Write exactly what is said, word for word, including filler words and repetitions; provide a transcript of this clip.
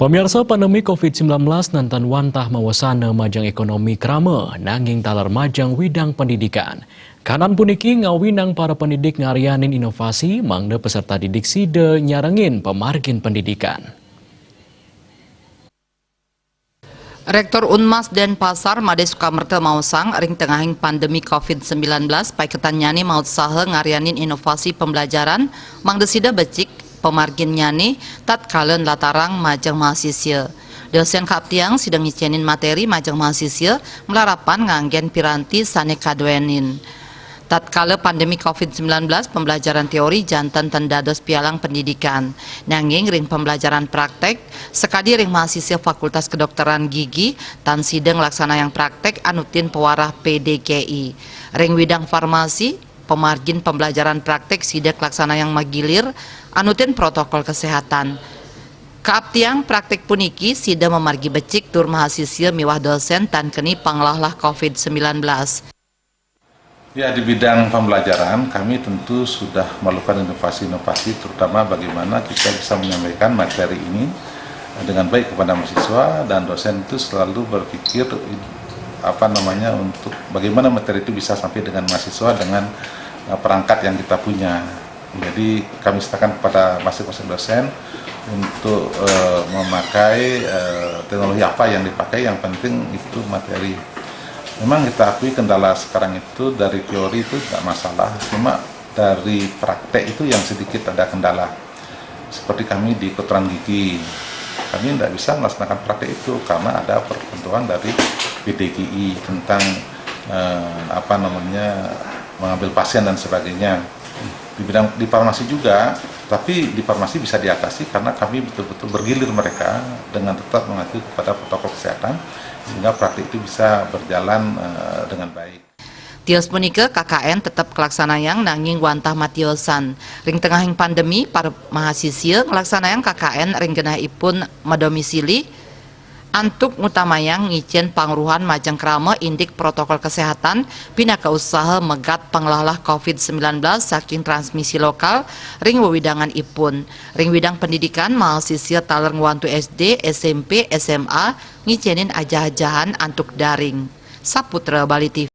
Pamiarsa, pandemi covid sembilan belas nangtan wantah mawasana majeng ekonomi krama, nanging taler majeng widang pendidikan. Kanan puniki ngawinang para pendidik ngaryanin inovasi mangda peserta didik sida nyarengin pamargin pendidikan. Rektor Unmas Denpasar, Made Sukamerta maosang, ring tengahing pandemi covid sembilan belas, paiketannyane mautsaha ngaryanin inovasi pembelajaran mangda sida becik pamarginnyane tatkala nlatarang majeng mahasisya. Dosen kaaptiang sida ngicenin materi majeng mahasisya malarapan nganggen piranti sane kaduenin. Tatkala pandemi covid sembilan belas, pembelajaran teori janten ten dados pialang pendidikan. Nanging ring pembelajaran praktek, sakadi ring mahasisya Fakultas Kedokteran Gigi, tan sida nglaksanayang praktek anutin pawarah P D K I. Ring widang farmasi, pamargin pembelajaran praktek sida nglaksanayang magilir anutin protokol kesehatan. Kaaptiang praktek puniki sida mamargi becik tur mahasisya miwah dosen tan keni panglahlah covid sembilan belas. Ya, di bidang pembelajaran, kami tentu sudah melakukan inovasi-inovasi, terutama bagaimana kita bisa menyampaikan materi ini dengan baik kepada mahasiswa, dan dosen itu selalu berpikir, apa namanya, untuk bagaimana materi itu bisa sampai dengan mahasiswa dengan, eh, perangkat yang kita punya. Jadi, kami serahkan kepada masing-masing dosen untuk, eh, memakai, eh, teknologi apa yang dipakai, yang penting itu materi. Memang kita akui kendala sekarang itu dari teori itu tidak masalah, cuma dari praktek itu yang sedikit ada kendala. Seperti kami di kedokteran gigi, kami tidak bisa melaksanakan praktek itu karena ada pertentuan dari P D G I tentang, eh, apa namanya, mengambil pasien dan sebagainya. Di bidang, di farmasi juga, tapi di farmasi bisa diatasi karena kami betul-betul bergilir mereka dengan tetap mengacu kepada protokol kesehatan, sehingga praktik itu bisa berjalan, eh, dengan baik. Tios punika K K N tetep kalaksanayang nanging wantah matiosan. Ring tengahing pandemi, para mahasisya nglaksanayang K K N ring genahipun madomisili, antuk ngutamayang ngicen pangruhan majeng krama indik protokol kesehatan, pinaka usaha megat panglahlah covid sembilan belas saking transmisi lokal ring wewidanganipun. Ring widang pendidikan, mahasisya taler ngwantu S D, S M P, S M A ngicenin ajah-ajahan antuk daring. Saputra Bali T V.